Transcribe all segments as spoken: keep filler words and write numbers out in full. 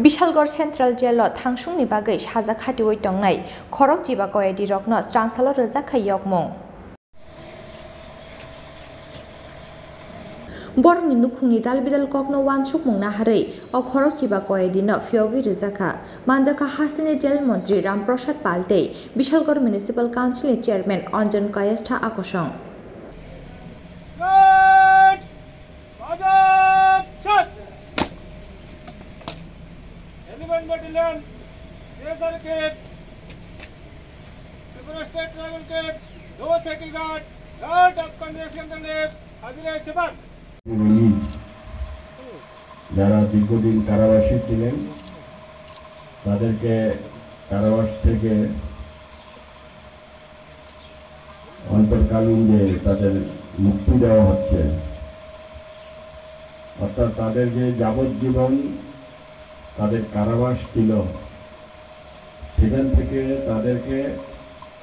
Bishalgarh Central Jail o thangsungni bagwi saja khatiui tongnai khorok chiba koyadi rokno swrangsalo rwjak kha yokmung. Borokni nukhungni dal bidal kokno uansukmung naharwi o khorok chiba koyadi no phiyogwi rwjak kha. Manjak kha hasini jail montri Ram Prasad Pal tei Bishalgarh Municipal Council ni Chairman Anjan Kayastha akosong. Azad Shah! Eleven Battalion, T S R K, Tripura State Tribal Camp, Lower Secretariat, Guard of Constitution Camp, Hazira Seban. Release, যারা দীর্ঘদিন কারাবাসী ছিলেন, তাদেরকে কারাবাস থেকে অন্তর্কালীন যে তাদের মুক্তি দেওয়া হচ্ছে, অর্থাৎ তাদের যে যাবজ্জীবন তাদের কারাবাস ছিল, সেখান থেকে তাদেরকে,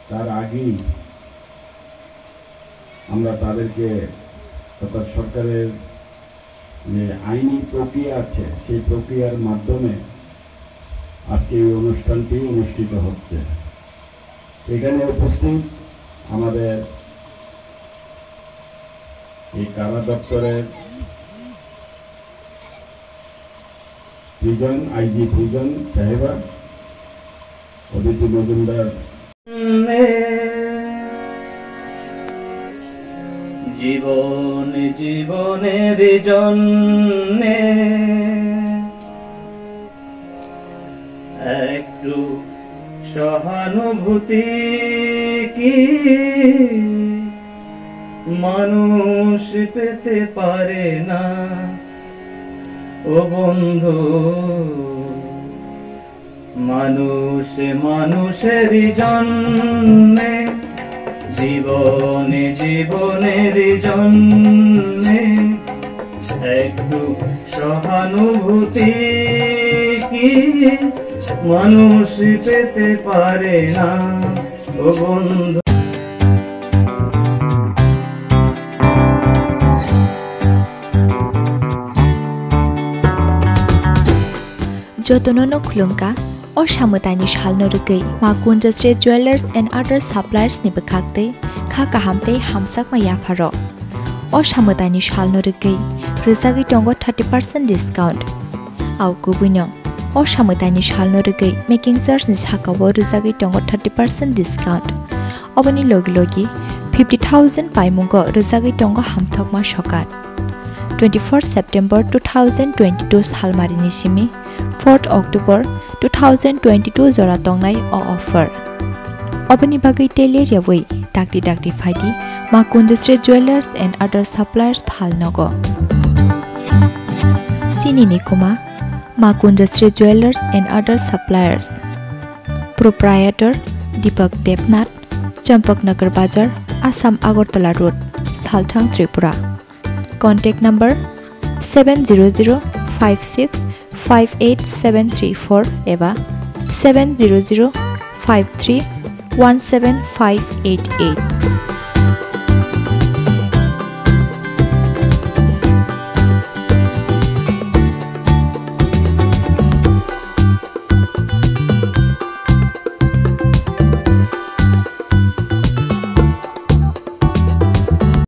তার আগেই আমরা তাদেরকে, অর্থাৎ সরকারের যে আইনি প্রক্রিয়া আছে, সেই প্রক্রিয়ার মাধ্যমে আজকে এই অনুষ্ঠানটি অনুষ্ঠিত হচ্ছে। এখানে উপস্থিত আমাদের এই কারা দপ্তরের প্রিজন, আইজি প্রিজন সাহেবা, অদিতি মজুমদার। জীবন জীবনের জন্যে একটু সহানুভূতি কি মানুষ পেতে পারে না? ও বন্ধু, মানুষ মানুষের জন্যে, জীবনে জীবনের জন্যে একটু সহানুভূতি কি মানুষ পেতে পারে না? ও বন্ধু। Jotono no khulumkha, o samwtaini salno rwgwi Ma Kunjasri Jewellers and Other Suppliers ni bwkhak tei kha kaham tei hamsakma yapharok. O samwtaini salno rwgwi rwjagwi tongo thirty percent discount. Au kubuino, o samwtaini salno rwgwi making charge ni sakao rwjagwi tongo thirty percent discount. Oboni logi logi fifty thousand paimungo rwjagwi tongo hamthokma sokat. Twenty-four September two thousand twenty-two salmarini simi fourth October two thousand twenty-two jora tongnai o offer. Oboni bagwi tele ryawi dakti dakti phaidi Ma Kunjasri Jewellers and Other Suppliers phalnogo. Chini ni kuma Ma Kunjasri Jewellers and Other Suppliers. Proprietor Deepak Debnath, Champaknagar Bazar, Assam Agartala Road, Salthang, Tripura. Contact number seven zero zero five six five eight seven three four eba seven zero zero five three one seven five eight eight.